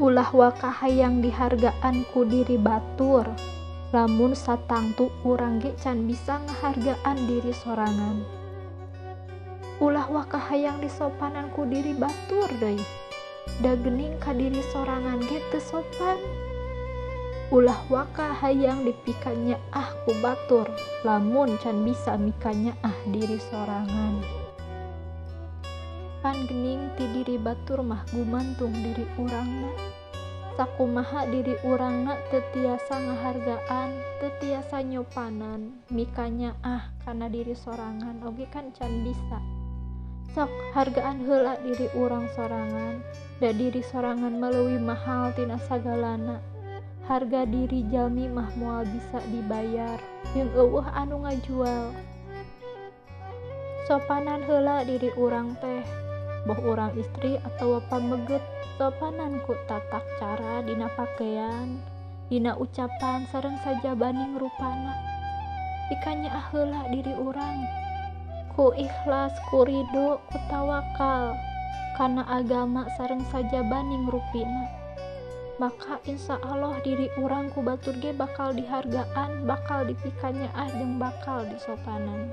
Ulah waka hayang dihargaan ku diri batur, lamun satangtu urang ge can bisa ngahargaan diri sorangan. Ulah waka hayang disopanan ku diri batur deui, da geuning ka diri sorangan ge teu sopan. Ulah waka hayang dipikanyaah ku batur, lamun can bisa mikanyaah diri sorangan. Pan geuning ti diri batur mah gumantung diri urangna. Sakumaha diri urangna teu tiasa ngahargaan, teu tiasa nyopanan, mikanyaah kana diri sorangan oge kan can bisa. Sok hargaan heula diri urang sorangan, da diri sorangan mah leuwih mahal tina sagalana. Harga diri jalmi mah moal bisa dibayar, jeung euweuh anu ngajual. Sopanan heula diri urang teh, boh urang istri atawa pameget, sopanan ku tatak cara dina pakaian, dina ucapan sareng sajabaning rupana. Pikanyaah heula diri urang, ku ikhlas, ku ridho, ku tawakal kana agama sareng sajabaning rupina. Maka insya Allah diri urang ku batur ge bakal dihargaan, bakal dipikanyaah jeung bakal disopanan.